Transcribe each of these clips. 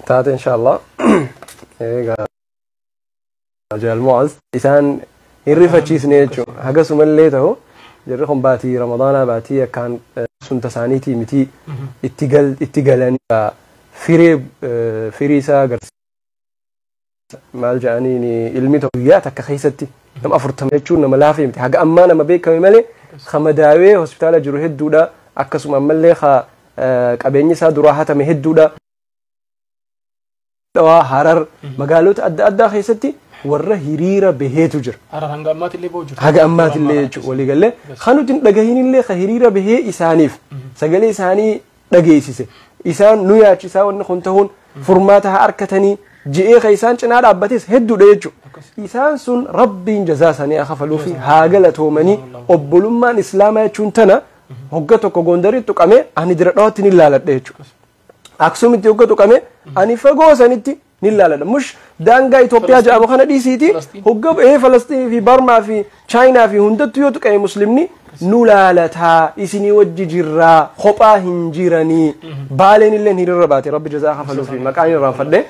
Taate inshallah. Egaa Jaal Mu'az isaan hin rifachiisne jechuudha. Hagasumallee ta'u jarri kun baatii Ramadaanaa baatii akkaan sunta isaaniitii miti itti galanii firee firii isaa agarsiisa. Maal jedhaniin ilmi tokko guyyaa takka keessatti nama 40 jechuun nama laafee miti. Haga ammaa nama beekame malee madaawee hospitaala jiru hedduudha. Akkasuma ammallee qabeenyi isaa duraa hatame hedduudha. Dhawaa Harar magaalota adda addaa keessatti warra hiriira baheetu jira. Harar hanga ammaatillee ba'u jiru. Haga ammaatillee jechuudha waliigallee. Kan nuti hin dhagahinillee ka hiriira bahee isaaniif sagalee isaanii dhageessise. Isaan nu yaachisaa wanni kun ta'uun furmaata haa harkatanii ji'ee ka isaan cinaa dhaabbates hedduudha jechuudha. Isaan sun rabbiin jazaa isaanii haa kafaluu fi haa galatoomanii obbolummaan islaamaa jechuun tana hogga tokko Gondaritti tuqame ani dira dhawatti ni laaladha jechuudha. Aksumitti hogga tuqame ani fagoo sanitti ni laaladha. Mush daangaa Itoophiyaa jedhamu kana dhiisiiti hogga Falastiin fi Barmaa fi Chaayinaa fi hundattuu yoo tuqame muslimni nu laalataa isinii wajji jirraa kophaa hin jiranii baaleen illee hiriirra baate rabbi jazaa kafaluu fi maqaan irraanfadhe.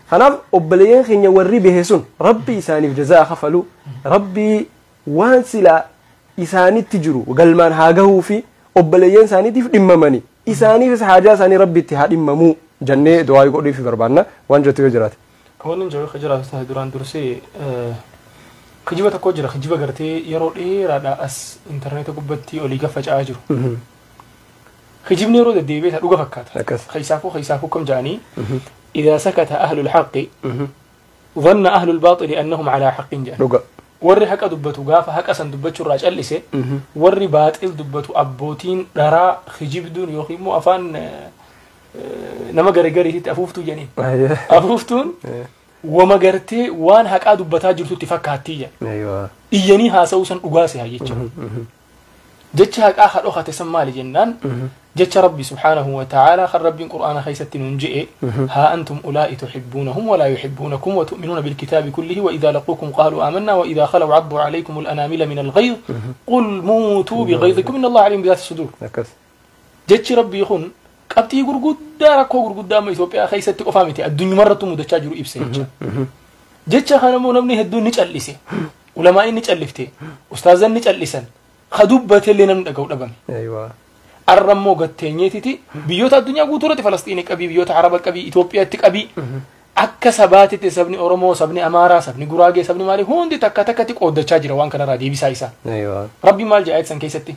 Kanaaf obboleeyyan keenya warri bahe sun rabbi isaaniif jazaa kafaluu rabbi waan silaa isaanitti jiru galmaan haa gahuu fi obboleeyyan isaaniitiif dhimmamanii isaaniifis haajaa isaanii rabbitti haa dhimmamuu jennee du'aa godhuu fi barbaanna waan jettu yoo jiraate. Wanni jiru jiraatu duraan dursee kijiba tokko jira kijiba gartee yeroo dheeraadha as intarneeta gubbatti olii gaffaca'aa jiru. Kijibni yeroo deddeebi'ee isa dhuga fakkaata. Keessaafuu kam jedhanii إذا سكت أهل الحق ظن أهل الباطل أنهم على حق jedhan. Warri haqa dubbatu gaafa haqa san dubbachuu irraa callise warri baaxil dubbatu abbootiin dharaa kijibduun yookiin immoo afaan nama garagariitti afuuftuu jedhaniin. Afuuftuun wama gartee waan haqaa dubbataa jirtutti fakkaattii jedha. Iyyanii haasa'uu san dhugaase haa jecha. Jecha haqaa haa dhokate san maali jennaan jecha rabbi subhaanahu wa ta'aalaa kan rabbiin qur'aana keessatti nuun je'e haa antum ulaa'i tuhibbuunahum walaa yuhibbuunakum wa tu'minuuna bilkitaabi kullihi wa idhaa laquukum qaaluu aamanna wa idhaa khalaw cadduu calaykum alanaamila min alghayz qul muutuu bighayzikum inna allaha aliimun bizaati suduur. Jechi rabbii kun qabxii gurguddaa rakkoo gurguddaa amma Itoophiyaa keessatti qofaa miti addunyaarrattuu mudachaa jiru ibsa jecha. Jecha kana immoo namni hedduun ni callise. Ulamaa'in ni callifte. Ustaazan ni callisan. Ka dubbateellee namni dhaga'u dhabame. Arra immoo gatteenyeetiti biyyoota addunyaa guutuu irratti Falasxiinii qabii, biyyoota Araba qabii, Itoophiyaatti qabii. Akka sabaatitti sabni Oromoo, sabni Amaaraa, sabni Guraagee, sabni maalii hundi takka takkatti qooddachaa jira waan kanarraa deebisaa isaa. Rabbi maal jedha san keessatti?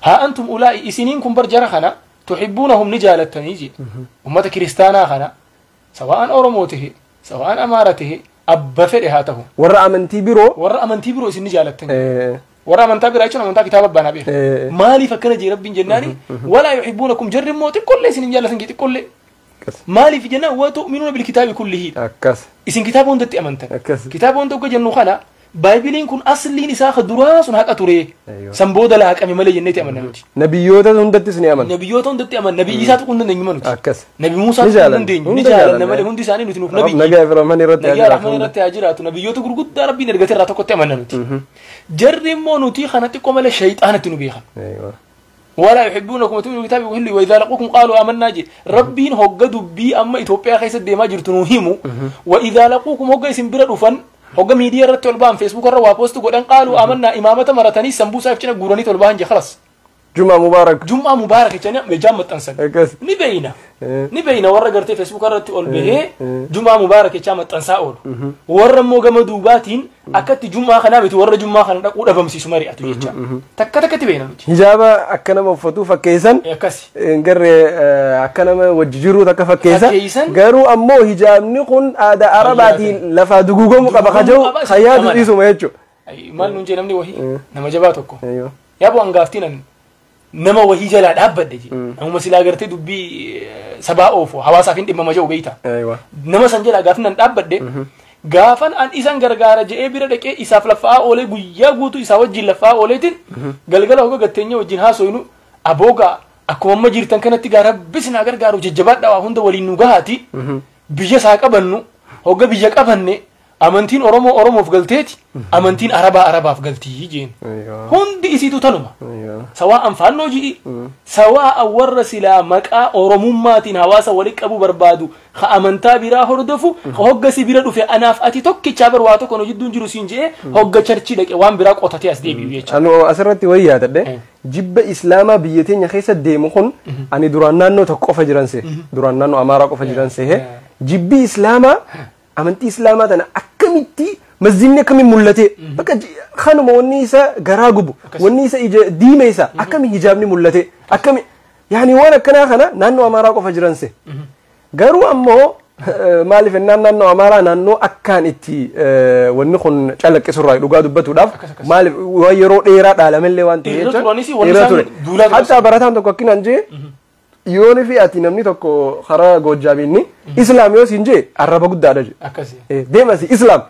Haa antum ulaa'i isiniin kun bar jara kana تحبونهم نجالتني جي أمة كريستانا خنا سواء أورموته سواء أمارته أبا فرهاته ورا أمنتي برو ورا أمنتي برو إسن نجالتني ورا أمنتي برو أيشون أمنتي كتاب أبانا به مالي فكنا جي رب جناني ولا يحبونكم جر موت كل إسن نجالتني كل مالي في جنة وتؤمنون بالكتاب كله إسن كتاب وندت أمنت كتاب وندت جنو خلا بايبلين كن أصلين إساخ دراس هاك أتوري سنبودا لهاك أمي مالي جنتي أمن نوتي نبيوتا هندت سني أمن نبيوتا هندت أمن نبي عيسى تكون ندين منوتي نبي موسى تكون ندين نجال نمالي هندي ساني نوتي نوف نبي نبي رحمن رت نبي رحمن رت أجرات نبيوتا غرغد ربي نرجع راتو كت أمن نوتي جرم مونوتي خانتي كمال الشيطان تنبيها أيوة ولا يحبونكم وتؤمنوا بالكتاب كله واذا لقوكم قالوا آمنا جي ربين هوجدوا بي اما إثيوبيا خيست ديما جرتنوهمو واذا لقوكم هوجا اسم برا هوجا ميديا رت البان فيسبوك الروا بوست قدن قالوا آمنا إمامة مرتني سمبوسة فتشنا قراني تلبان جي خلاص جمعة مبارك جمعة مبارك تشنا بجامة تنسى نبينا نبينا ورا قرتي فيسبوك رت البه جمعة مبارك تشامة تنسى أول ورا موجا مدوباتين أكدت جمعة خنا بيت ورا جمعة خنا أقول أبمسي سمري أتويتشا تك تك تبينا هجابة أكنا مفتو فكيسن نقر أكنا وججرو تك فكيسن قالوا أمو هجاب نقول هذا أربعة لفا دقوقهم قبخجو خياد إيسو ما يجو مال نونجي نمني وهي نما جباتكو أيوه يا أبو أنقافتين نما وهي جلا دابد دجي هم سلا قرتي دبي سبا أوفو حواسا فين إما مجو بيتا أيوة نما سنجلا قافنا دابد دي قافن أن إسان غرغارة جئ بيرا دك إساف لفا أولي قويا قوتو إسا وجه لفا أوليتين قلقلا هو قتنيا وجنها سوينو أبوغا أكو ما جيرتن كانت تجارة بس ناقر غارو ججبات دوا هند ولي نوغاتي بيجا ساقا بنو هوغا بيجا قبني Amantiin Oromoo Oromoof galteeti, amantiin Arabaa Arabaaf galtii jeen. Hundi isiitu tanuma. Sawaa faannoo ji'i, sawaa warra silaa maqaa Oromummaatiin hawaasa walitti qabuu barbaadu, ka amantaa biraa hordofu, ka hoggasi bira dhufe anaaf ati tokkichaa bar waa tokko nu jidduun jiru siin je'ee hogga church dhaqe waan biraa qotatee as deebi'u jecha. Anu asirratti wayi yaadadhe, jibba islaamaa biyya teenya keessa deemu kun ani duraan naannoo tokko qofa jiran see, duraan naannoo Amaaraa qofa jiran see, jibbi islaamaa amantii islaamaa tana akkamitti masjidni akkamiin mul'ate, bakka kanuma wanni isa garaa gubu, wanni isa ija diime isa akkami hijaabni mul'ate, akkami yaani waan akkanaa kana naannoo Amaaraa qofa jiran see. Garuu ammoo maaliif ennaan naannoo Amaaraa naannoo akkaan itti wanni kun calaqqisurraa dhugaa dubbatuudhaaf, maaliif waan yeroo dheeraa dhaalamellee waan ta'eef jecha dheeraa ture. Hatta barataan tokko akkinaan jee, yooni fi ati namni tokko karaa Goojjaamiinni islaam yoo siin jee arraba guddaadha jee. Deemasi islaam.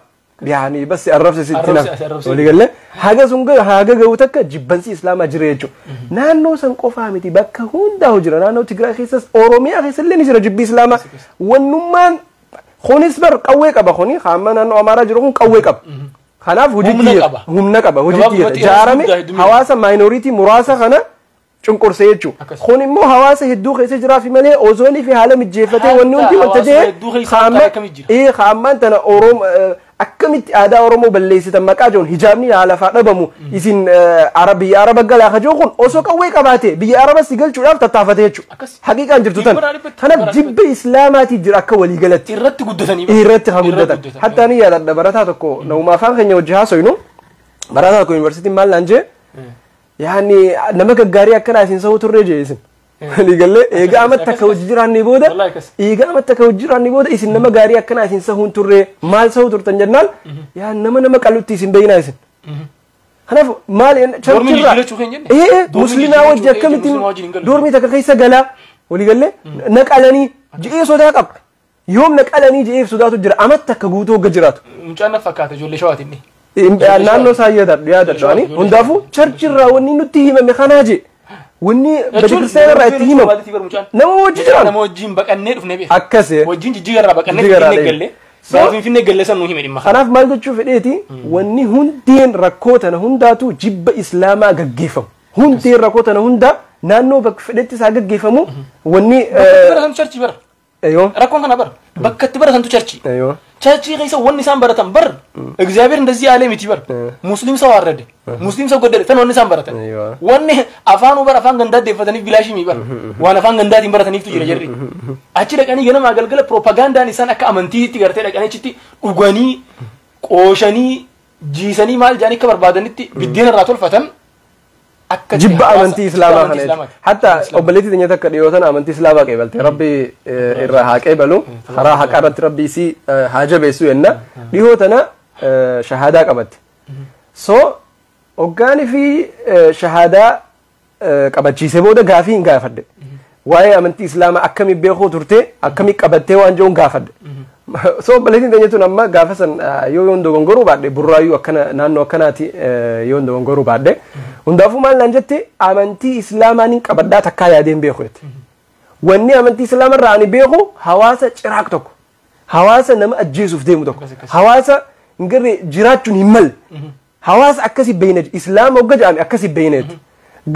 Yaani bas arrabse sitti na waliigalee haga sun haga gahu takka jibbansi islaamaa jira jechuudha. Naannoo san qofaa miti, bakka hundaa jira, naannoo Tigraay keessas Oromiyaa keessallee ni jira jibbi islaamaa. Wannummaan kunis bar qawwee qaba, kuni hamma naannoo Amaaraa jiru kun qawwee qaba. Kanaaf hojiitti humna qaba, hojiitti jaarame hawaasa minority muraasa kana cunqursee jechuudha. Kun immoo hawaasa hedduu keessa jiraafi malee ozoonii fi haala mijeeffatee wanni hundi wanta ta'e hammaan tana Oromoo akkamitti aadaa Oromoo balleessitan maqaa jiruun hijaabni haala faa dhabamu isin biyya Araba galaa kajoo kun osoo qawwee qabaate biyya Araba si galchuudhaaf tattaafate jechuudha. Haqiiqaan jirtu tan. Kanaaf jibba islaamaatii jira akka waliigalatti. Irratti guddatanii. Irratti haa guddatan. Hatta ni yaadadha, barataa tokko namuma afaan keenya wajji haasoynu, barataa tokko yuunivarsiitiin maal naan jee, yaani nama gaggaarii akkanaa isin sa'uu turree jee isin. Waliigallee eegaa amatti akka hojii jiraannee booda, eegaa amatti akka hojii jiraannee booda isin nama gaarii akkanaa isin sahuun turree, maal sahuu turtan jennaan, yaa nama qalutti isin beeyinaa isin. Kanaaf maal church irraa musliimaa wajji akkamittiin dorm takka keessa galaa, waliigallee na qalanii ji'ee sodaa qaba. Yoom na qalanii ji'eef sodaatu jira amatti akka guutuu hogga jiraatu. Mucaan na fakkaata, ijoollee Shawaati inni. Naannoo isaa yaadadhu ani hundaafuu church irraa wanni nutti himame kanaa jee. Wanni betekiristaana irraa itti himamu nama wajji jiran. Nama wajjin baqannee dhufne beeka. Akkasii. Wajjin Jijjiga irraa baqannee Finfinnee galle. Finfinnee galle san nuu hime dhimma. Kanaaf maal jechuu fedheeti, wanni hundeen rakkoo tana hundaatu jibba islaamaa gaggeeffamu. Hundeen rakkoo tana hundaa naannoo bakka fedhetti isaa gaggeeffamu wanni. Bakka baratantu church bara. Rakkoon kana bara. Bakka itti baratantu church. Church keessa wanni isaan baratan bar እግዚአብሔር እንደዚህ ያለ miti bar, ሙስሊም ሰው አረደ፣ ሙስሊም ሰው ገደለ tan wanni isaan baratan wanni afaanuu bar afaan gandaa deeffataniif bilaashii bar waan afaan gandaatiin barataniiftu jira. Jarri achi dhaqanii ganama galgala propagandaan isaan akka amantiitti gartee dhaqanii achitti dhuganii qooshanii jiisanii maal jedhanii akka barbaadanitti biddeena irraa tolfatan. Akka jibba amantii islaamaa kana, hatta obboleettii teenya takka dhiyootan amantii islaamaa qeebalte, rabbi irraa haa qeebalu, karaa haqaa irratti rabbi isii haa jabeessu jenna, dhiyoo tana shahaadaa qabatte. So hoggaanii fi shahaadaa qabachiise booda gaafii hin gaafadhe. Waa'ee amantii islaamaa akkamii beekuu turte, akkamii qabattee waan jiruun gaafadhe. So obboleettiin teenya tun amma gaafa san yoo yoon dogongoruu baadhe Burraayyuu akkana naannoo akkanaati yoon dogongoruu baadhe. Hundaafuu maal naan jette, amantii islaamaa nin qabadhaa takkaa yaadeen beeku jette. Wanni amantii islaamaa irraa ani beeku hawaasa ciraaq tokko, hawaasa nama ajjeesuuf deemu tokko, hawaasa hin garree jiraachuun hin malle, hawaasa akkasii beeyna, islaama hogga jedhame akkasii beeyna jette.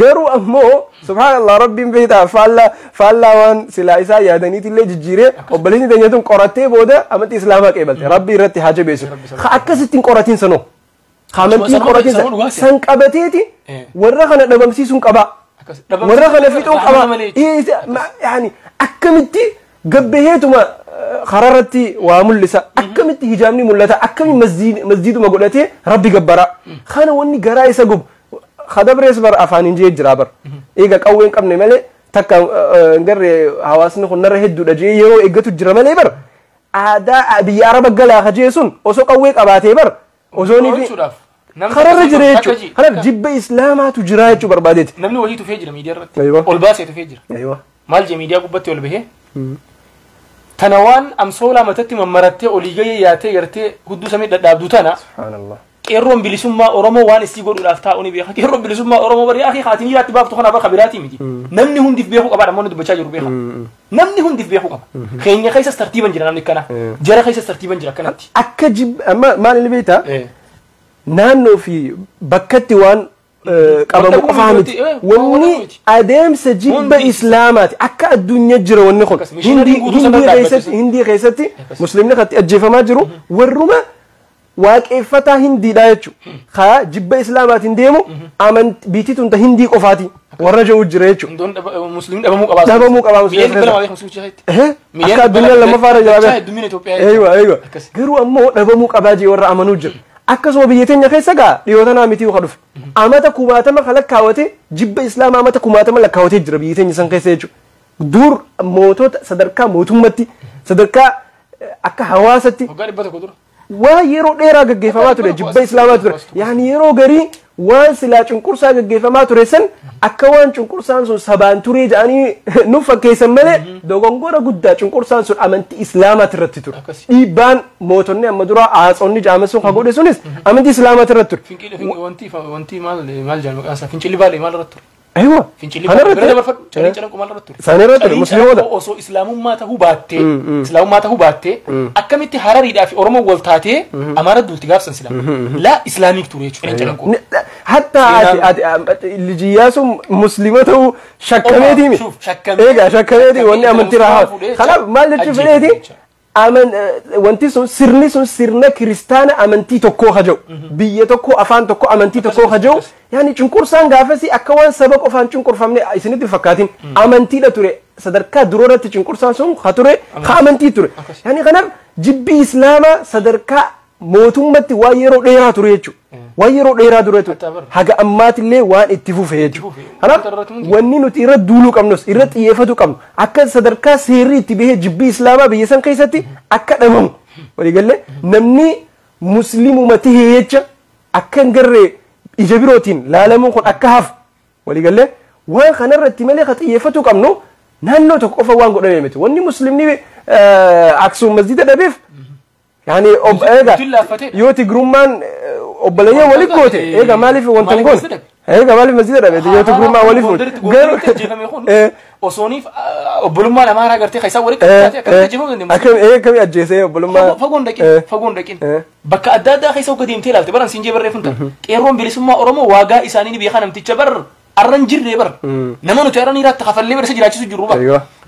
Garuu ammoo subhaanallah, rabbiin beektaa faallaa faallaa waan silaa isaa yaadaniitillee jijjiiree obboleettiin teenya tun qorattee booda amantii islaamaa qeebalte, rabbi irratti haa jabeessu. Ka akkasittiin qoratiin sanoo ka amantiin qoratiin san qabateeti warra kana dhabamsiisuun qabaa, warra kana fixuun qabaa, yaani akkamitti gabbaheetuma kararratti waa mul'isa, akkamitti hijaabni mul'ata, akkami masjiiduma godhatee rabbi gabbaraa kana wanni garaa isa gubu kadabrees bar afaan hin jee jira bar eega qawwee hin qabne malee takka garee hawaasni kun narra hedduudha jee yeroo eeggatu jira malee bar aadaa biyya Araba galaa kajee sun osoo qawwee qabaatee bar osoo ni fi kararra jira jechuudha. Kanaaf jibba islaamaatu jira jechuu barbaadeeti. Namni wahii tufee jira miidiyaa irratti. Ol baasee tufee jira. Maal jee miidiyaa gubbatti ol bahee? Tana waan amsoolaa matatti mammarattee olii gahee yaatee gartee hudduu samii dhadhaabdu tana. Subhaanallah. Qeerroon bilisummaa Oromoo waan isii godhuudhaaf taa'u ni beeka. Qeerroon bilisummaa Oromoo bari akhi haatiin jiraatti baaftu kana bakka biraatii miti. Namni hundiif beekuu qaba namoonni dubbachaa jiru beeka. Namni hundiif beekuu qaba. Keenya keessas tartiiban jira namni akkana. Jara keessas tartiiban jira akkanatti. Akka jib amma maal inni beektaa? Naannoo fi bakkatti waan qabamu qofaa miti. Wanni adeemsa jibba islaamaati. Akka addunyaa jira wanni kun. Hindii keessatti musliimni kan ajjeefamaa jiru warruma waaqeffataa hindiidha jechuudha. Haa jibba islaamaatiin deemu amantii biitii tun ta hindii qofaati warra jiru jira jechuudha. Musliimni dhabamuu qabaa. Dhabamuu qabaa musliimni. Akka addunyaa lammaffaa irra jira. Eeywa eeywa. Garuu ammoo dhabamuu qabaa jee warra amanuu jira. Akkasuma biyya teenya keessa gaa dhiyoota naa miti yoo dhufe. Amata kumaatama kan lakkaawwate jibba islaamaa amata kumaatama lakkaawwatee jira biyya teenya san keessa jechuudha. Dur mootota sadarkaa mootummatti sadarkaa akka hawaasatti. Waa yeroo dheeraa gaggeeffamaa ture jibba islaamaa ture. Yaani yeroo garii waan silaa cunqursaa gaggeeffamaa ture san akka waan cunqursaan sun sabaan turee jedhanii nu fakkeessan malee dogongora guddaa cunqursaan sun amantii islaamaati irratti ture. Dhiibbaan mootonni amma duraa aatsonni jaaman sun kan godhe sunis amantii islaamaati irratti ture. Wanti maal maal jedhamu maqaan isaa fincilli baalee maal irratti ture? Aywa. Fincilli baalee bira dabarfadhu caliin calanqoo maal irratti ture? Isaan irratti ture musliimoota. Osoo islaamummaa ta'uu baattee islaamummaa ta'uu baattee akkamitti Harariidhaa fi Oromoon wal taatee Amaara duulti gaafsan sila. Laa islaamiik ture jechuudha caliin calanqoo. Hatta ati lijiyyaa sun muslima ta'uu shakkameetii mi? Egaa shakkameetii wanni amantii rahaa. Kanaaf maal jechuun fedheeti? Aman wanti sun sirni sun sirna kiristaana amantii tokkoo haja'u biyya tokko afaan tokko amantii tokkoo haja'u yaani cunqursaan gaafasii akka waan saba qofaan cunqurfamne isinitti fakkaatin amantiidha ture sadarkaa duroorratti cunqursaan sun ha ture ha amantii ture yaani kanaaf jibbi islaamaa sadarkaa mootummatti waan yeroo dheeraa ture jechuudha. Waan yeroo dheeraa ture jechuudha. Haga ammaatillee waan itti fufe jechuudha. Kanaaf wanni nuti irra duuluu qabnus irra xiyyeeffatu qabnu akka sadarkaa seerri itti bahee jibbi islaamaa biyya san keessatti akka dhabamu. Waliigallee namni muslimuma tahee jecha akka hin garree ija birootiin laalamuun kun akka hafu. Waliigallee waan kanarratti malee ka xiyyeeffatu qabnu naannoo tokko qofa waan godhame miti. Wanni muslimni Aksuum masjida dhabeef yani eega yoo Tigrummaan obboleeyyan waliif goote eega maaliif wanta hin goone eega maaliif masjida dhabe yoo Tigrummaan waliif goote garuu osooniif obbolummaan Amaaraa gartee keessaa walitti qabate akkamitti ajjeefamuu danda'u? Akkami akkami ajjeesee obbolummaa fagoon dhaqin bakka adda addaa keessa hogga deemtee ilaalte baran siinjee barreeffamta qeerroon bilisummaa Oromoo waagaa isaanii ni beekaa namticha bar arran jirree bar nama nuti arran hiraatti kafallee bar isa jiraachisu jirru bar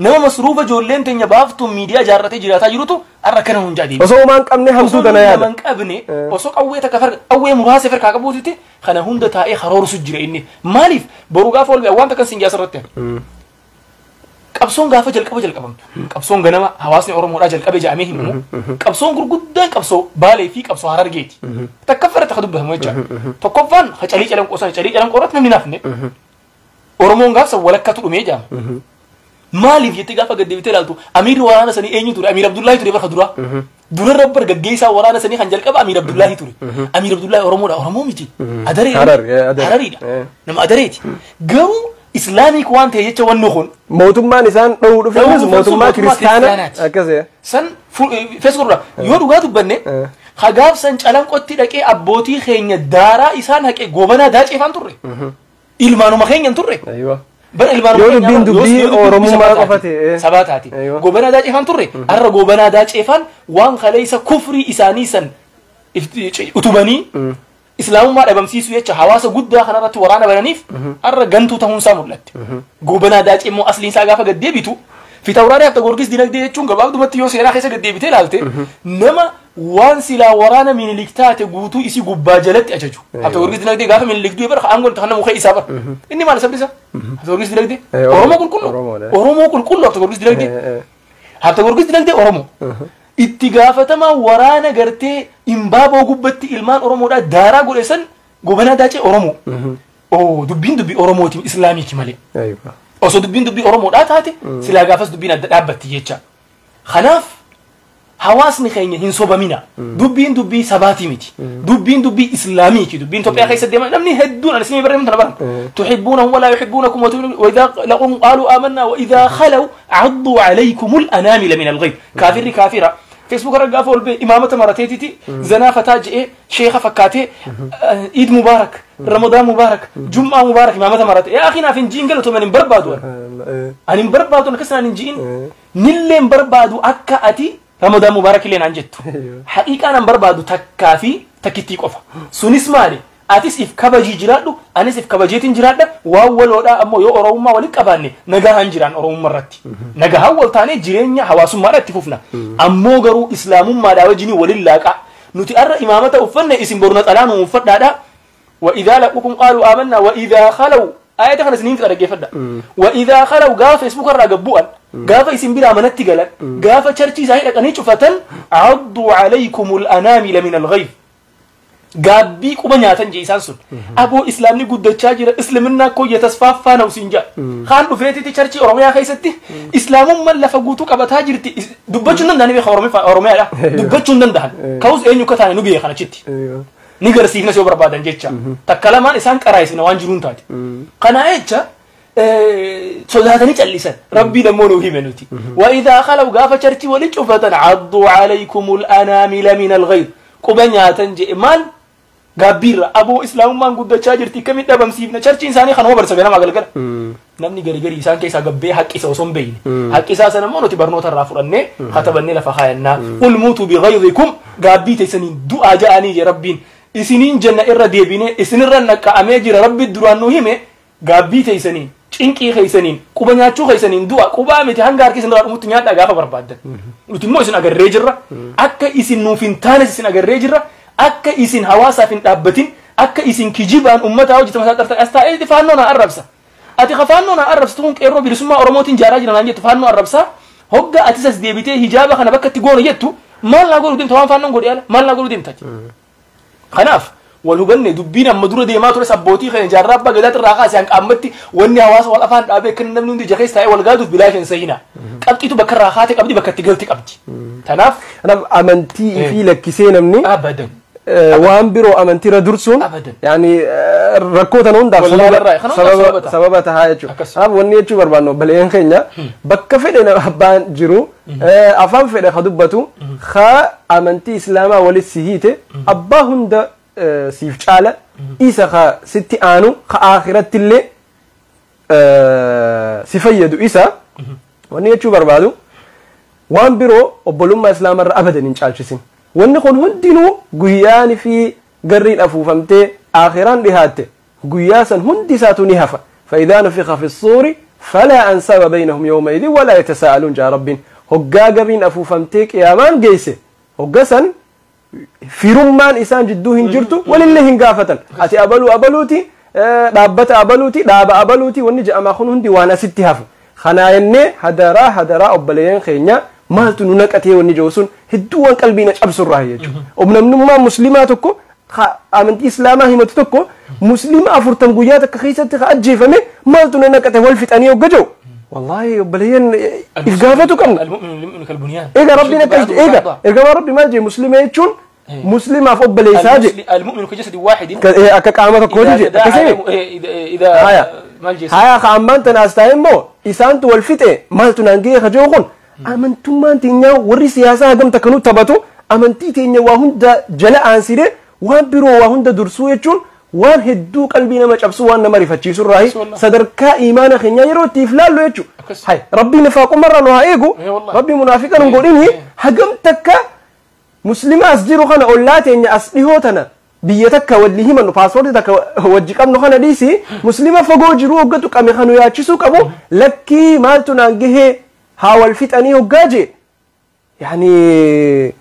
nama masruufa ijoolleen teenya baaftu miidiyaa ijaarratee jiraataa jirutu arra kana hundaa deema. Osoo homaa hin qabne hamtuu tana yaada. Osoo hin qabne osoo qawwee takka farqa qawwee muraasa farkaa qabuutitti kana hunda taa'ee karoorsu jira inni maaliif boruu gaafa ol waan takka siin jaasirratti. Qabsoon gaafa jalqaba jalqabamtu qabsoon ganama hawaasni Oromoodhaa jalqabee jedhamee himamu qabsoon gurguddaan qabsoo Baalee fi qabsoo Harargeeti. Takkaffaa irratti akka dubbatamu jecha tokkoffaan calii calanqoo sana calii calanqoo irratti namni naafne Oromoon gaafsa walakkatu dhumee jedhama. Maaliif jettee gaafa gad deebitee ilaaltu Amiirri waraana sanii eenyu ture? Amiir Abdullaahi ture bakka duraa. Durarra bar gaggeessaa waraana sanii kan jalqaba Amiir Abdullaahi ture. Amiir Abdullaahi Oromoodha Oromoo miti. Adaree. Nama Adareeti. Garuu islaamiik waan ta'e jecha wanni kun. Mootummaan isaan dhowuu dhufeenis mootummaa kiristaanaa akkasii. San feesbuukirra yoo dhugaa dubbanne hagaaf san calanqotti dhaqee abbootii keenya daaraa isaan haqee gobanaa daaceefaan turre. Ilmaanuma keenya hin turre. Bara ilmaanuma keenya. Yoo dubbiin dubbii Oromummaa qofa ta'e. Sabaa taate. Gobanaa daaceefaan turre. Har'a gobanaa daaceefaan waan kaleessa kufrii isaanii san utubanii islaamummaa dhabamsiisuu jecha hawaasa guddaa kanarratti waraana bananiif har'a gantuu ta'uunsaa mul'atte. Gobanaa daacee immoo asliin isaa gaafa gad deebitu Fitawraarii Habta Goorgis dinagdee jechuun gabaabdumatti yoo seenaa keessa gad deebitee ilaalte nama waan silaa waraana Minilik taate guutuu isii gubbaa jalatti ajaju. Habta Goorgis dinagdee gaafa Minilik du'e bara aangoon kan nama isaa bara. Inni maal sabni isaa? Habta Goorgis dinagdee Oromoo qulqulluu. Oromoo qulqulluu Habta Goorgis dinagdee. Habta Goorgis dinagdee Oromoo. Itti gaafatama waraana gartee imbaaboo gubbatti ilmaan Oromoodhaa daaraa godhe san gobanaa daacee Oromoo. Dubbiin dubbii Oromootiin Islaamiiti malee. Osoo dubbiin dubbii Oromoodhaa taate silaa gaafas dubbiin adda dhaabbatti jecha. Kanaaf hawaasni keenya hin sobamina. Dubbiin dubbii sabaatii miti. Dubbiin dubbii Islaamiiti. Dubbiin Itoophiyaa keessa deema namni hedduun ani isinii barreeffamta na baran. Tuhibbuunahum walaa yuhibbuunakum wa idhaa laquukum qaaluu aamanna wa idhaa khalaw cadduu calaykumul anaamila min al-ghayb. Kaafirri kaafira. Facebook irra gaafa ol ba'e imaamata marateetiti zanaa fataa je'ee sheeka fakkaatee Iid Mubaarak, Ramadaan Mubaarak, Jum'aa Mubaarak imaamata marate. Yaa akhi, naaf hin ji'in, galatoome, ani hin barbaadu. Ani hin barbaadu akkas naan hin ji'in. Nillee hin barbaadu akka ati Ramadaan Mubaarak illee naan jettu. Haqiiqaan an barbaadu takkaa fi takkittii qofa. Sunis maali? Atis if kabajii jiraadhu, anis if kabajeetiin jiraadha. Waan waloodhaa ammoo yoo Oromummaa walitti qabaanne nagahaan jiraan Oromummaa irratti. Nagahaan wal taanee jireenya hawaasummaadha itti fufna. Ammoo garuu Islaamummaadhaa wajjin waliin laaqaa. Nuti arra imaamata uffanne, isin boru naxalaa nu uffadhaadha. وإذا لقوكم قالوا آمنا وإذا خلوا آية kana isiniin dhaggeeffadha. وإذا خلوا gaafa Facebook irraa gabbu'an, gaafa isin biraa manatti galan, gaafa churchii isaanii dhaqanii cufatan, عضوا عليكم الأنامل من الغيظ, gaabbii quba nyaatan jee isaan sun. Aboo, Islaamni guddachaa jira, Islaminaa እኮ እየተስፋፋ ነው siin jaa. Kaan dhufeetiti churchii Oromiyaa keessatti Islaamummaan lafa guutuu qabataa jirti dubbachuu hin danda'ani beeka. Oromiyaadha dubbachuu hin danda'an ka'us eenyu akka taane nu beekan achitti ni garsiifna yoo barbaadan jecha takka lamaan isaan qaraayisina waan jiruun taate. Kanaa jecha sodaatanii callisan. Rabbiin ammoo nuu hime nuti. وإذا خلوا gaafa churchii wali cufatan, عضوا عليكم الأنامل من الغيظ, quba nyaatan jee. Maal gaabbiirra? Aboo, Islaamummaan guddachaa jirti, akkamitti dhabamsiifna? Churchiin isaanii kanuma barsa ganama galgala. Namni gari gari isaan keessaa gabbee haqqisa osoo hin beeyne, haqqisaa sana immoo nuti barnoota irraa fudhannee katabannee lafa kaayannaa. قل موتوا بغيظكم, gaabbii teessaniin du'aa ja'anii je Rabbiin. Isiniin jenna, irra deebinee isinirra naqqa'amee jira. Rabbi duraan nu hime, gaabbii teessaniin, cinqii keessaniin, quba nyaachuu keessaniin du'a. Qubaa miti, hanga harki isin irraa dhumutti nyaadhaa gaafa barbaaddan. Nuti immoo isin agarree jirra, akka isin nuuf hin taanes isin agarree jirra, akka isin hawaasaaf hin dhaabbatin, akka isin kijibaan ummataa hojjetama isaa xartan. As taa'ee Faannoo naa arrabsa. Ati ka Faannoo naa arrabsitu kun, Qeerroo Bilisummaa Oromootiin jaaraa jira naan jettu, Faannoo arrabsaa hogga atis as deebitee hijaaba kana bakka itti goone jettu, maal naa godhuu deemta? Waan Faannoon godhe ala maal naa godhuu deemta? Kanaaf wal hubanne. Dubbiin amma dura deemaa tures, abbootii keenya jaarraa abbaa gadaatti irraa kaasee hanga ammatti wanni hawaasa wal afaan dhaabee kan namni hundi ija keessa taa'ee wal gaaduuf bilaa hin sayina. Qabxiitu bakka irraa kaate qabdi, bakka itti galti qabdi. Kanaaf Kanaaf amantii ifii lakkisee namni abadan waan biroo amantiirra dursuun Abadan. yaani rakkoo tana hundaaf Wallahi irraa, kana hundaaf sababa ta'a. Sababa tahaa jechuudha. Akkas. Kanaaf wanni jechuu barbaannu, obboleeyyan keenya, bakka fedhe abbaan jiru, afaan fedhe ka dubbatu, ka amantii Islaamaa walitti si hiite abbaa hunda siif caala. Isa ka sitti aanu, ka akhiratti illee si fayyadu isa. Wanni jechuu barbaadu, waan biroo obbolummaa Islaamarra abadan hin caalchisin. Wanni kun hundinuu guyyaani fi garriin afuufamtee aakhiraan dhihaatte, guyyaa san hundi isaatu ni hafa. فإذا نفخ في الصور فلا أنساب بينهم يومئذ ولا يتساءلون jaa Rabbiin. Hoggaa garriin afuufamtee qiyaamaan geesse, hogga san firummaan isaan jidduu hin jirtu, walillee hin gaafatan. Ati abaluu abaluuti, dhaabbata abaluuti, dhaaba abaluuti, wanni je'amaa kun hundi waan asitti hafu. Kanaa jennee, hadaraa hadaraa obboleeyyan keenya, maaltu nu naqatee wanni jiru sun hedduu waan qalbii na cabsurraa jechuudha. Namnummaa Muslimaa tokko amantii Islaamaa himatu tokko, Muslima 40 guyyaa takka keessatti ka ajjeefame, maaltu na naqate wal fixanii hogga jiru. Wallaahi obboleeyyan, if gaafatu qabna. المؤمن للمؤمن كالبنيان. Egaa Rabbiin akkas eega ergamaa Rabbi maal jee? Muslima jechuun Muslimaaf obboleessaa jee. المؤمن كجسد واحد. Akka qaama tokkooti jee, akkasii. إذا Haya. maal jeessa? Haya, ka ammaan tanaas ta'e immoo isaantu wal fixe, maaltu naan ga'e ka jiru kun, amantummaan teenya warri siyaasaa hagam takka nu taphatu, amantii teenya waa hunda jala aansine waan biroo waa hunda dursuu jechuun waan hedduu qalbii nama cabsu, waan nama rifachiisu irraahi sadarkaa imaana keenyaa yeroo itti if laallu jechuudha. Akkas. Hay, Rabbii nifaaqumarraa nu haa eegu. Eh, wallahi. Rabbii munaafiqa nu godhini. Hagam takka Muslima as jiru kana, ollaa teenya as dhihoo tana, biyya takka walli himannu, paaspoortii takka wajji qabnu kana dhiisi, Muslima fagoo jiru hoggatu qame kanu yaachisuu qabu, lakkii maaltu naan gahee haa wal fixanii hoggaa jee, yaani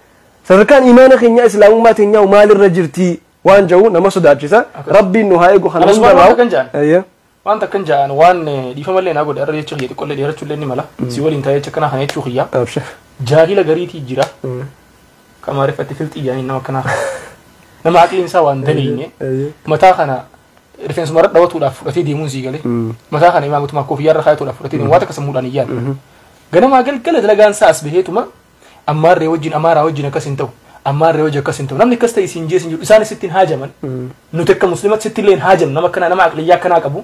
sadarkaan imaana keenya, Islaamummaa teenyaa maalirra jirti waan jedhu nama sodaachisa. Rabbiin nu haa eegu kana Anas waan hundarraa. akkan jedhan. Ayya. Waan takkan ja'an, waan dhiifamallee naa godhe, irra jecha kiyya xiqqollee dheerachuullee ni mala, si waliin ta'ee jecha kana jechuu kiyya. Abshir. Jaahila gariitii jira kamaariffatti filxii jedhanii, nama akkanaa nama aqliin isaa waan daliine Ayya. mataa kana rifeensuma irra dhawatuudhaaf fudhatee deemuun sii galee, mataa kana imaamutuma koofiyyaa irra kaayatuudhaaf fudhatee deemu, waan takka sammuudhaan hin yaadne. Ganamaa galgala dalagaan isaa as baheetuma ammaarree wajjin, Amaaraa wajjin akkas hin ta'u, ammaarree wajjin akkas hin ta'u. Namni akkas ta'e isiin jee siin jiru, isaan sitti hin haajaman. Nuti akka Muslimatti sitti illee hin haajamnu. Nama akkanaa, nama aqliyyaa akkanaa qabu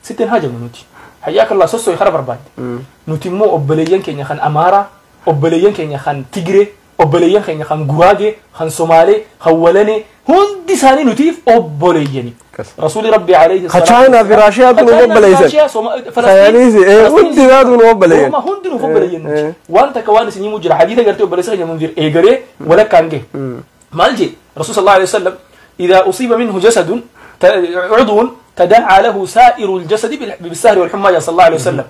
sitti hin haajamnu nuti. Hayyaa kallaa sossooyi kara barbaadde. Nuti immoo obboleeyyan keenya kan Amaaraa, obboleeyyan keenya kan Tigree, Obboleeyyan keenya kan Guraagee, kan Somaalee, kan Walanee hundi isaanii nutiif obboleeyyani. Rasuulli Rabbi alayhi Ka Chaayinaa fi Raashiyaatu nu obboleeysan. Chaayiniis hundi isaatu nu obboleeyyan. Hundi nuuf obboleeyyan nuti. Waan takka waan isin himuu jira. Hadiisa gartee obboleessa keenya Munzir eegalee walakkaan gahe. Maal jee Rasuul sallallahu alayhi wasallam إذا أصيب منه جسد عضو تداعى له سائر الجسد بالسهر والحمى صلى الله عليه وسلم.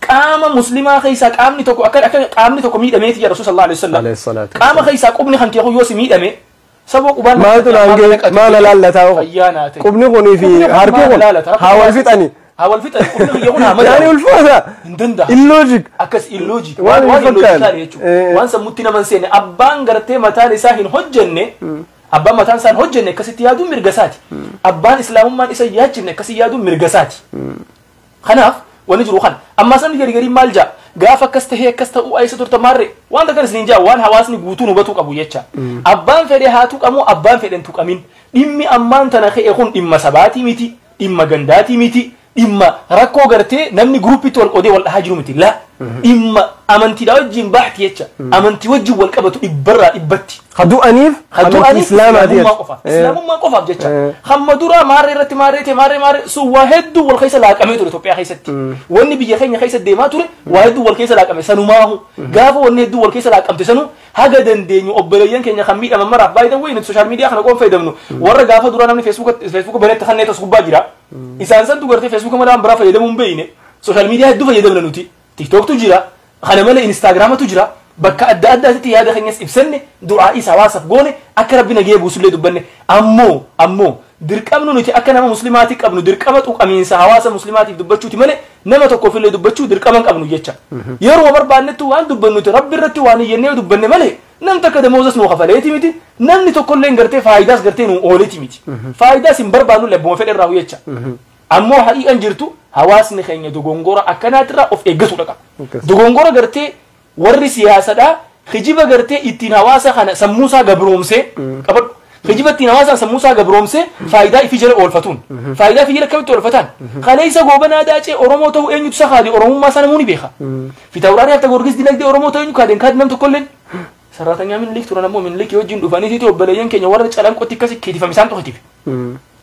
qaama muslimaa keessaa qaamni tokko akka qaamni tokko miidhameeti jedha Rasuul sallallahu alaihi wasallam. Qaama keessaa qubni kan kee yoo si miidhame sababa qubaan maaltu naangee maal laallataa qubni kunii fi harki kun haa wal fixani. Haa wal fixani qubni kiyya kun haa madaa'u. Yaani ulfaata. Hin danda'amu. Illoojik. Akkas illoojik. Waan illoojikaadha jechuudha. Waan sammuutti nama hin seenne abbaan gartee mataan isaa hin hojjenne abbaan mataan isaa hin hojjenne akkasitti yaaduun mirga isaati. Abbaan islaamummaan isa yaachifne akkasii yaaduun mirga isaati. Kanaaf wanni jiru kana amma sabni gari gariin maal jaa gaafa akkas tahee akkas ta'uu ayisa turte maarree waan takkan isiniin jaa waan hawaasni guutuun hubatuu qabu jecha abbaan fedhe haa tuqamu abbaan fedhe hin tuqamin dhimmi ammaan tana ka'e kun dhimma sabaatii miti dhimma gandaatii miti dhimma rakkoo gartee namni guruupitti wal qoodee wal dhahaa jiru miti la dhimma amantiidhaa wajjin baahti jecha amantii wajjin wal qabatu dhibbarraa dhibbatti. Hadu'aniif amantii islaamaati jecha. Islaamummaa qofaaf jecha. Hamma duraa maarree irratti maarree ta'e maarree maarree sun waa hedduu wal keessa laaqamee ture Itoophiyaa keessatti. Wanni biyya keenya keessa deemaa ture waa hedduu wal keessa laaqame sanumaahu. Gaafa wanni hedduu wal keessa laaqamte sanuu haga dandeenyu obboleeyyan keenya kan miidhaman maraaf baay'ee wayii nuti sooshaal miidiyaa kana qofa fayyadamnu. Warra gaafa duraa namni feesbuuka banetti kan neetas gubbaa jira. Isaan santu gartee feesbuuka malee waan biraa fayyadamuu hin beekne sooshaal miidiyaa hedduu fayyadamna nuti. Tiktoktu jira, kana malee Instagramatu jira. Bakka adda addaatti yaada keenyas ibsanne du'aa'is hawaasaaf goone akka rabbi nagee buusullee dubbanne ammoo dirqamnu nuti akka nama muslimaatti qabnu dirqama tuqamiinsa hawaasa muslimaatiif dubbachuuti malee nama tokkoofillee dubbachuu dirqama hin qabnu jecha. Yeroo barbaannettu waan dubbannuti rabbi irratti waan iyyannee dubbanne malee nam takka damoozas nuu kafaleeti miti namni tokkollee hin gartee faayidaas gartee nuu ooleeti miti. Faayidaas hin barbaannu lebbuma fedhe irraa jecha. Ammoo haqiiqan jirtu hawaasni keenya dogongora akkanaatirraa of eeggatu dhaqa. Dogongora gartee warri siyaasadhaa kijiba gartee ittiin hawaasa kana sammuusaa gabroomsee qabadhu. Kijiba ittiin hawaasa sammuusaa gabroomsee faayidaa ifii jala oolfatuun. Faayidaa ifii jala akkamitti oolfatan? Kaleessa Goobanaa Daacee Oromoo ta'uu eenyutu isa kaade Oromummaa sana namuu ni beeka. Fitawuraarii Hafta Goorgis dinagdee Oromoo ta'uu eenyu kaadeen kaade nam tokkolleen. Saraatanyaa Minilik turan ammoo Minilik wajjin dhufanii obboleeyyan keenya warra calanqootti akkasii keetifame isaan tokkotiif.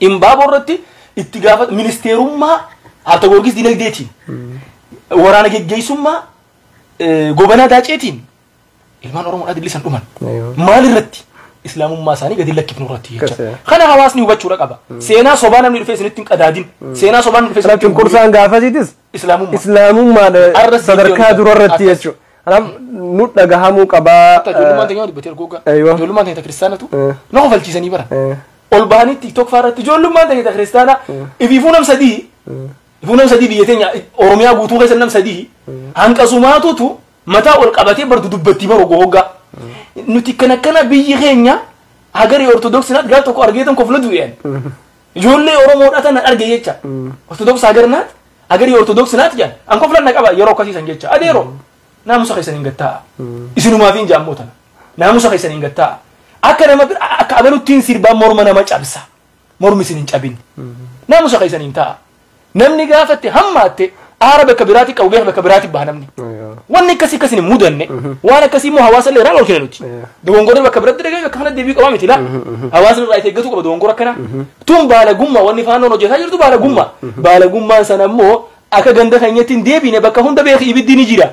Imbaaboo irratti itti gaafa ministeerummaa Hafta Goorgis dinagdeetiin waraana geggeessummaa Goobanaa Daaceetiin ilmaan Oromoodhaa dillisan dhuman. Maal irratti? Islaamummaa isaanii gadi lakkifnu irratti jecha. Kana hawaasni hubachuudha qaba. Seenaa sobaa namni dhufee isinitti hin qadaadin. Seenaa sobaa namni dhufee isinitti hin Cunqursaan gaafasiitis Islaamummaa. Islaamummaadha sadarkaa dura irratti jechuudha. Kanaaf nu dhagahamuu qabaa. Ijoollummaan teenya dubbatee ergoogaa. Ijoollummaan teenya kiristaanatu na kofalchiisanii bara. Ol bahanii TikTok fa'aa irratti ijoollummaan teenya kiristaanaa ifiifuu nam sadii. Ifuu nam sadii biyya teenya Oromiyaa guutuu keessa nam sadii hanqasumaatutu mataa ol qabatee bardu dubbattii baru gogaa. Nuti kana kana biyyi keenya hagarii Ortodoksii naat gaaf tokko argeetan kofla du'een. Ijoollee Oromoodhaa tana arge jecha. Ortodoks hagar naat hagarii Ortodoksii naat jedhan an koflan na qaba yeroo akkasiisan jecha. Adeeroo naamusa keessan hin gattaa'a. Isinumaaf hin jaammoo tana. Naamusa keessan hin gattaa'a. Akka nama akka abaluttiin sirbaa morma nama cabsa. Mormi isin hin cabin. Naamusa keessan hin taa'a. Namni gaafatte hammaatte aara bakka biraatti qabu beeka bakka biraatti baha namni. Wanni akkasii akkasiin hin mudanne waan akkasii immoo hawaasa illee irraa olkina nuti. Dogongorri bakka biratti dhagee bakka kana deebii qabaa miti laa. Hawaasni irraa itti eeggatu qaba dogongora akkanaa. Tun baalagummaa wanni faannoon hojjetaa jirtu baalagummaa. Baalagummaan sana immoo akka ganda keenyatti hin deebine bakka hunda beeki ibiddi ni jira.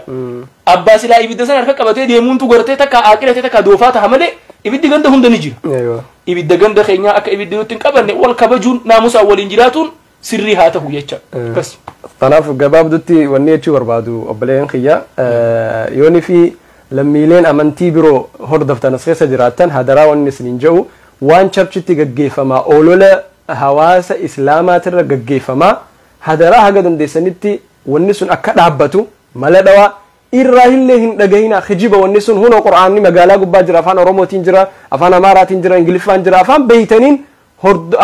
Abbaa silaa ibidda sana harka qabatee deemuuntu gartee takka aaqilatee takka doofaa ta'a malee ibiddi ganda hunda ni jira. Ibidda ganda keenyaa akka ibiddi nutti hin qabanne wal kabajuun naamusaan waliin jiraatuun sirrii haa ta'u jecha. Akkas. Kanaaf gabaabdutti wanni jechuu barbaadu obboleen kiyya yoonii fi lammiileen amantii biroo hordoftan as keessa jiraattan hadaraa wanni isiniin jedhu waan charchitti gaggeeffamaa olola hawaasa islaamaatirra gaggeeffamaa hadaraa haga dandeessanitti wanni sun akka dhaabbatu mala dhawaa irraa illee hin dhagahina kijiba wanni sun hunoo qur'aanni magaalaa gubbaa jira afaan Oromootiin jira afaan Amaaraatiin jira Ingiliffaan jira afaan beeytaniin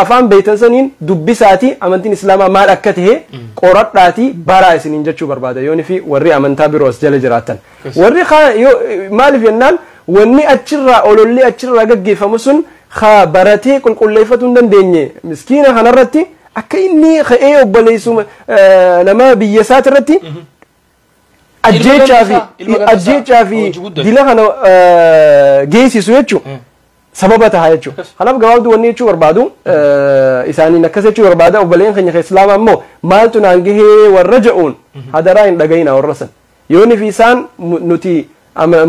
afaan beeytan saniin dubbisaati amantiin islaamaa maal akka ta'e qoradhaati baraa isiniin jechuu barbaada yoonii fi warri amantaa biroo as jala jiraatan. Warri maaliif jennaan wanni achirraa ololli achirraa gaggeeffamu sun baratee qulqulleeffatuu hin dandeenye miskiina kanarratti akka inni ka'ee obboleessu nama biyya isaatirratti Ajjeechaa fi dila kana geessisu jechuudha. Sababa ta'a jechuudha. Kanaaf gabaabduu wanni jechuu barbaadu isaaniin akkas jechuu barbaada obboleen keenya islaamaa immoo maaltu naan gahee warra ja'uun hadaraa hin dhagayina warra san. Yoonni fi isaan nuti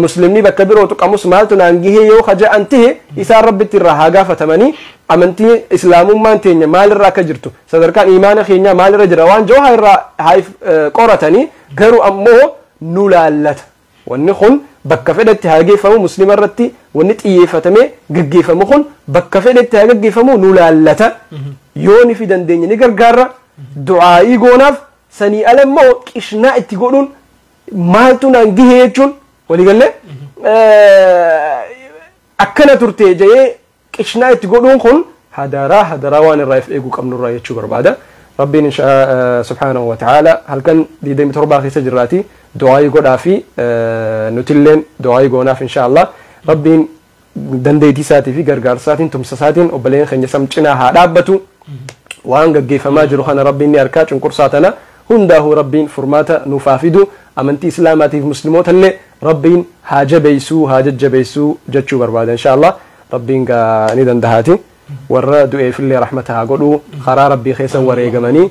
muslimni bakka biroo tuqamus maaltu naan gahee yoo haja'an tahe isaan rabbitti irraa haa gaafatamanii amantii islaamummaan teenya maalirra akka jirtu sadarkaan imaana keenya maalirra jira waan jiru haa irraa haa qoratanii garuu ammoo nu laallata. Wanni kun bakka fedhetti haa geeffamu muslima irratti wanni xiyyeeffatamee gaggeeffamu kun bakka fedhetti haa gaggeeffamu nu laallata. Yoo ni fi dandeenye ni gargaarra du'aa'ii goonaaf sanii ala immoo qishnaa itti godhuun maaltu naan gahee jechuun waliigallee akkana turte jedhee qishnaa itti godhuun kun hadaraa waan irraa if eeguu qabnurraa jechuu barbaada. Rabbiin inshaa subhaanahu wa ta'ala halkan 27 keessa jirraati du'aa'ii godhaa fi nutilleen du'aa'ii goonaaf insha Allah Rabbiin dandeettii isaatii fi gargaarsa isaatiin tumsa isaatiin obboleen keenya sam cinaa haa dhaabbatu waan gaggeeffamaa jiru kana Rabbiin ni harkaa cunqursaa tana hundaa'uu Rabbiin furmaata nuuf haa fidu amantii islaamaatiif musliimoota illee Rabbiin haa jabeessuu haa jajjabeessuu jechuu barbaada insha Allah Rabbiin ni dandahaati. Warra du'eefillee rahmata haa godhu karaa rabbii keessa wareegamanii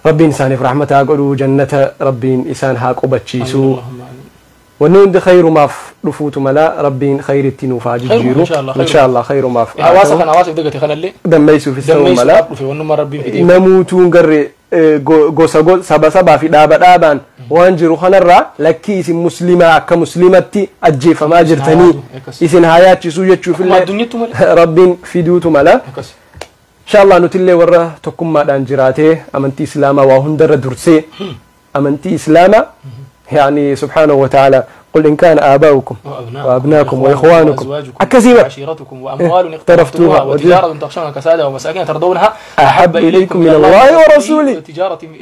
rabbiin isaaniif rahmata haa godhu jannata rabbiin isaan haa qubachiisu wanni hundi khayrumaaf dhufuutu mala rabbiin khayritti nuuf haa jijjiiru insha Allah khayrumaaf hawaasa kana hawaasa dagate kanallee dammaysuufis ta'uu mala namuutuun garre gosa saba sabaa fi dhaaba dhaabaan waan jiru kanarraa lakkii isin muslimaa akka muslimatti ajjeefamaa jirtanii isin haa yaachisuu jechuufillee rabbiin fiduutu mala. Insha Allah nutillee warra tokkummaadhaan jiraatee amantii islaamaa waa hundarra dursee amantii islaamaa yaani subhaanahu wa ta'ala قل إن كان آباؤكم وأبناؤكم وإخوانكم أكذب وعشيرتكم وأموال اقترفتوها وتجارة تخشون كسادها ومساكن ترضونها أحب إليكم من الله ورسوله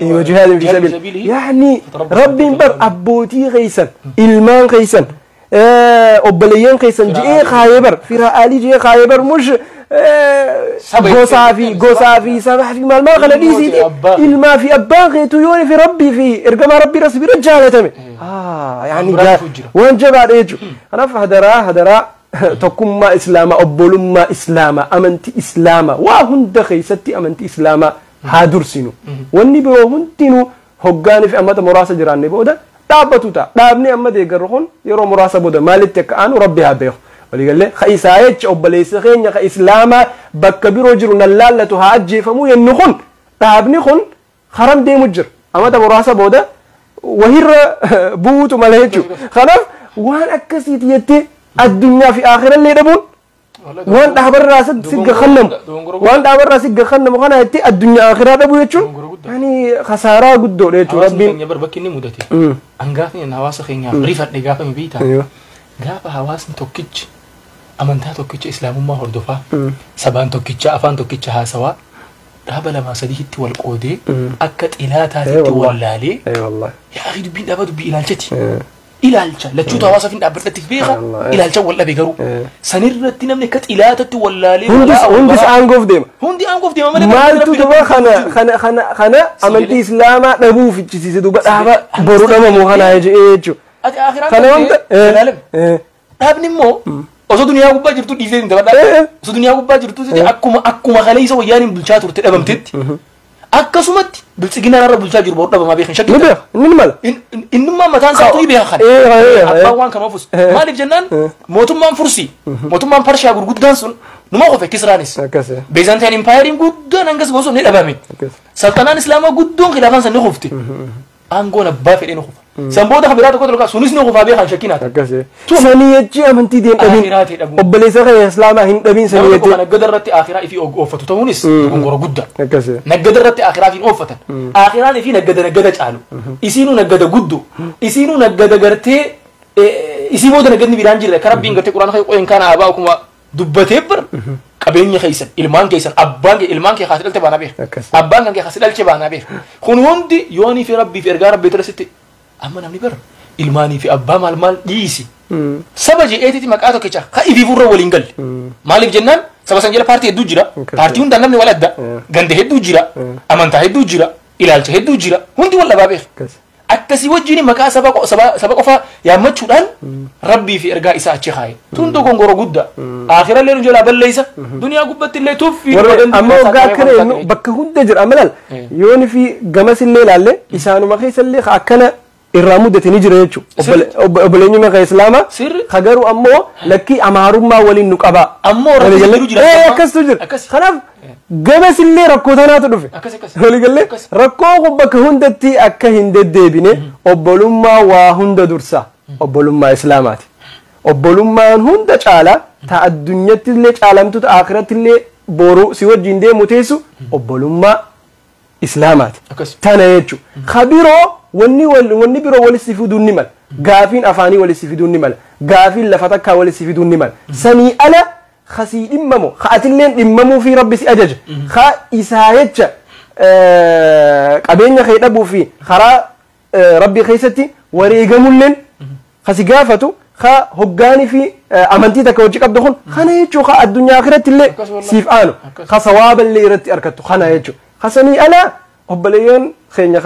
وجهاد في سبيله يعني ربي بر أبوتي غيسا إلمان غيسا أبليان غيسا جئ خايبر في رأالي جئ خايبر مش gosaa fi sabaa fi maal maal kana dhiisiiti ilmaa fi abbaan keetu yoo fi rabbii fi ergamaa rabbii irra si bira jaalatame yaani waan jabaadha jechuudha. Kanaaf hadaraa tokkummaa islaamaa obbolummaa islaamaa amantii islaamaa waa hunda keessatti amantii islaamaa haa dursinu. Wanni biroo hundinuu hoggaanii fi ammata muraasa jiraanne booda dhaabbatu ta'a. Dhaabni amma deeggarru kun yeroo muraasa booda maalitti akka aanu rabbi haa beeku. Waliigallee ka isaa jecha obboleessa keenya ka islaamaa bakka biroo jiru nan laallatu haa ajjeefamuu yennu kun dhaabni kun haram deemu jira. Amata muraasa booda wahirra buutu malee jechuudha. Kanaaf waan akkasiiti jettee addunyaa fi aakhirallee dhabuun waan dhaabarraa si gahannamu waan dhaabarraa si gahannamu kana jettee addunyaa aakhiraa dhabuu jechuun yani khasaaraa guddoodha jechuudha rabbiin. Hawaasni keenya bakki inni mudate. Hangaafni hawaasa keenyaaf rifadhe gaafa mi beektaa? Gaafa hawaasni tokkichi amantaa tokkicha islaamummaa hordofaa sabaan tokkicha afaan tokkicha haasawaa dhaaba lamaa sadiitti wal qoodee akka xilaataatti wallaalee yaa dubbiin dhaaba dubbii ilaalchati. Ilaalcha lachuutu hawaasaaf hin dhaabbadhatti beeka ilaalcha wal dhabe garuu sanirratti namni akka xilaatatti wallaalee hundis aangoof deema. Hundi aangoof deema malee maaltu duba kana amantii islaamaa dhabuu fichisiise duba dhaaba boru dhabamu kana jedhee jechuudha. Ati akhiraa dhaabni immoo osoo duniyaa gubbaa jirtu dhiisee hin dabadhaa. Osoo duniyaa gubbaa jirtu akkuma kaleessa wayyaaniin bulchaa turte dhabamtetti. Akkasumatti biltsiginaan irra bulchaa jiru boru dhabamaa beekan shakkii. Ni beeka inni mala. Innummaa mataan isaatu ni beeka kana. Abbaan waan kana oofus. Maaliif jennaan mootummaan fursii mootummaan Parshaa gurguddaan sun numa qofe Kisraanis. Beezantaan impaayeriin guddaan hangas gosuun ni dhabame. Saltanaan Islaamaa guddoon khilaafaan san ni kufte. Aangoon abbaa fedhee ni kufa. San booda kan biraa tokko tokko sunis ni kufaa beekan shakkinaati. Sanii jechi amantii deem dhabin obboleessa keenya islaamaa hin dhabin sanii jechi. Nama naggada irratti akhiraa ifii oofatu ta'uunis dogongora guddaa. Naggada irratti akhiraa ifii oofatan. Akhiraan ifii naggada naggada caalu. Isiinuu naggada guddu. Isiinuu naggada gartee isii booda naggadni biraan jirre kan rabbiin gartee quraana qo'een kana abaa akkuma dubbatee bar qabeenya keessan ilmaan keessan abbaan kee ilmaan kee kaasi dhalte baanaa beeka. Abbaan kan kee kaasi dhalche baanaa beeka. Kun hundi yoonii fi rabbii fi ergaa rabbii tirasitti amma namni bar ilmaanii fi abbaa maal maal dhiisi. Saba je'eetiti maqaa tokkicha ka ifii furra waliin galle. Maaliif jennaan saba san jala paartii hedduu jira. Paartii hundaan namni wal adda. Ganda hedduu jira. Amantaa hedduu jira. Ilaalcha hedduu jira. Hundi wal dhabaa beeka. Akkasii wajjin maqaa saba qofaa yaammachuudhaan rabbii fi ergaa isaa achi kaaye. Tun dogongoro guddaa. Aakhirallee nu jalaa balleessa. Duniyaa gubbatti illee tuffii. Amma waggaa akkana jennu bakka hunda jira. Amma laal yooni fi gamas illee ilaalle isaanuma keessa illee akkana irraa mudate ni jira jechuudha. Obboleenyuma kan Islaamaa. Ka garuu ammoo lakkii amaarummaa waliin nu qaba. Ammoo rakkoo jiru jira. Akkastu jira. Kanaaf gamas illee rakkoo tanaatu dhufe. Waliigallee rakkoo kun bakka hundatti akka hin deddeebine obbolummaa waa hunda dursa. Obbolummaa Islaamaati. Obbolummaan hunda caala ta addunyatti illee caalamtu ta akhiratti illee boruu si wajjin deemu teessu obbolummaa Islaamaati. Tana jechuudha. Kabiroo wanni biroo walitti fiduun ni mala. Gaafiin afaanii walitti fiduun ni mala. Gaafiin lafa takkaa walitti fiduun ni mala. Sanii ala khasii dhimmamu khaatilleen dhimmamuu fi rabbi si ajaja. Kha isaa jecha qabeenya kee dhabuu fi karaa rabbi keessatti wareegamulleen khasi gaafatu kha hoggaanii fi amantii takka wajji qabdu kun kana jechuu kha addunyaa akhiratti illee siif aanu kha sawaaballee irratti argattu kana jechuu. Khasanii ala obboleeyyoon keenya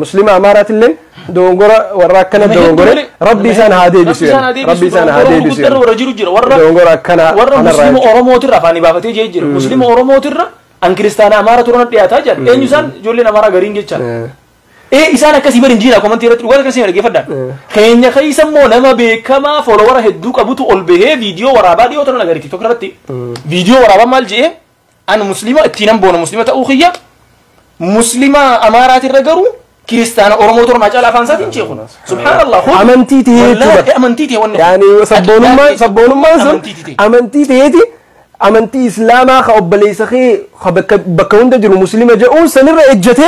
muslima amaaraatilleen dogongora warra akkana dogongore rabbi isaan haa deebisu rabbi isaan haa deebisu warra jiru jira warra dogongora akkana warra muslima oromootirra afaanii baafatee jee jira muslima oromootirra an kiristaana amaara turan dhiyaataa jira eenyu isaan ijoolleen amaaraa gariin jecha isaan akkasii bari injiila komantii irratti dhugaa akkasii dhaggeeffadhaan keenya keessa immoo nama beekamaa foolowara hedduu qabutu ol bahee viidiyoo waraabaa dhiyoo turan agariti tokko irratti viidiyoo waraabaa maal je'ee an muslima ittiin boona muslima ta'uu kiyya muslima amaaraatirra garuu kiristaana oromoo tornaa caalaa afaan isaatiin ceekun subhaanallah amantii ta'eeti amantii ta'e wanni yaani sabboonummaan sun amantii ta'eeti amantii islaamaa ka obboleessa kee bakka hunda jiru muslima jedhuun sanirra ejjete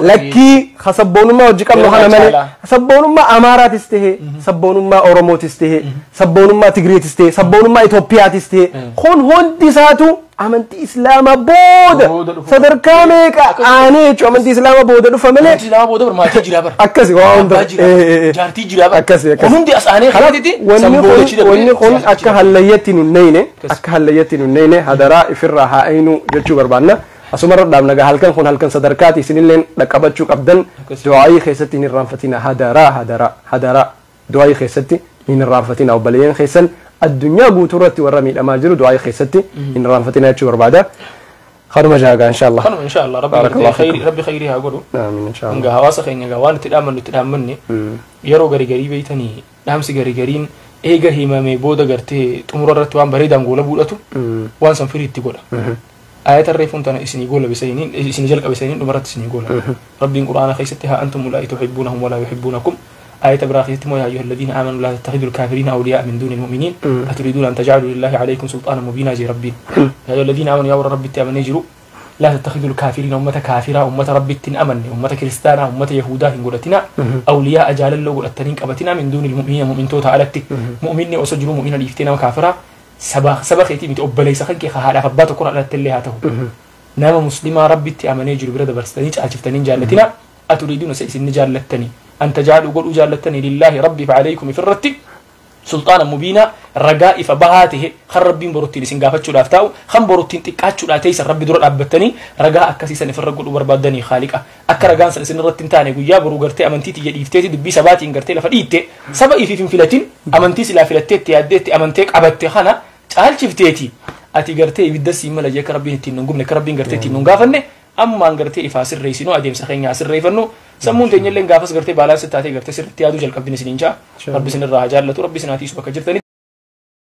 lakkii ka sabboonummaa hojii qabnu kana malee sabboonummaa amaaraatis ta'e sabboonummaa oromootis ta'e sabboonummaa tigreetis ta'e sabboonummaa itoophiyaatis ta'e kun hundi isaatu amantii islaamaa booda sadarkaa meeqa aanee jechuun amantii islaamaa booda dhufa malee. Amantii islaamaa booda maatii jira bara. Akkasi waa hunda. Jaartii jira bara. Akkasi akkasi. Kun hundi as aanee kanaatitti wanni kun akka hallayyatti nun neyne akka hallayyatti nun neyne hadaraa ifirraa haa eenyu jechuu barbaanna. Asumarra dhaabna gaa halkan kun halkan sadarkaati isinilleen dhaqqabachuu qabdan du'aayii keessatti hin irraanfatina hadaraa hadaraa hadaraa du'aayii keessatti hin irraanfatina obboleeyyan keessan addunyaa guutuu irratti warra miidhamaa jiru du'aa keessatti hin irraanfatina jechuu barbaada. Kanuma jaagaa inshallah. Kanuma inshallah rabbi khayrii haa godhu. Amiin inshallah. Hanga hawaasa keenya gaa waan itti dhaamannu itti dhaammanne yeroo garii garii beeytanii dhaamsi garii gariin eega himamee booda gartee xumura irratti waan bareedaan goola buudhatu waan san firii itti godha. Ayata reefuun tana isinii goola bisainiin isinii jalqabe isainiin dhumarratti isinii goola. Rabbiin quraana keessatti haa antum ulaa'i tuhibbuunahum walaa yuhibbuunakum. آية براخيت يا أيها الذين آمنوا لا تتخذوا الكافرين أولياء من دون المؤمنين أتريدون أن تجعلوا لله عليكم سلطانا مبينا جي ربي يا أيها الذين آمنوا يا ربي تأمن يجروا لا تتخذوا الكافرين أمة كافرة أمة ربي تنأمن أمة كريستانا أمة يهودا قلتنا أولياء أجال الله قلتنين قبتنا من دون المؤمنين مؤمن توتا علتك مؤمني أسجلوا مؤمنا ليفتنا وكافرة سبخ يتيم تقبلي سخنك خهالا فباتو قرأ لتلي نام مسلمة ربي تأمن يجروا برد برستنيج أجفتنين جالتنا أتريدون سيسن جالتني أن تجعلوا قل أجالتني لله ربي فعليكم فرتي سلطانا مبينا رجاء فبهاته خر ربي بروتي لسنقافتشو لافتاو خم بروتين تكاتشو لاتيس ربي دور أبتني رجاء أكاسيسا نفرقل وبربادني خالقة أكا رجاء سنسن رتين تاني قيا برو قرتي أمنتي تي يفتيتي دبي سباتي إن قرتي لفديتي سبا إفي في فلتين أمنتي سلا فلتيتي أديتي أمنتيك أبتي خنا تعال شفتيتي أتي قرتي بدسي ملا جاك ربي تين نقوم لك ربي قرتي تين نقافني أما أن قرتي إفاسر ريسينو أديم سخين ياسر ريفنو سمون تنيلين قافس قرتي بالانس تاتي قرتي سر تيادو جل قبدين سنينجا ربي سن الراجال لتو ربي سناتي سبك جرتني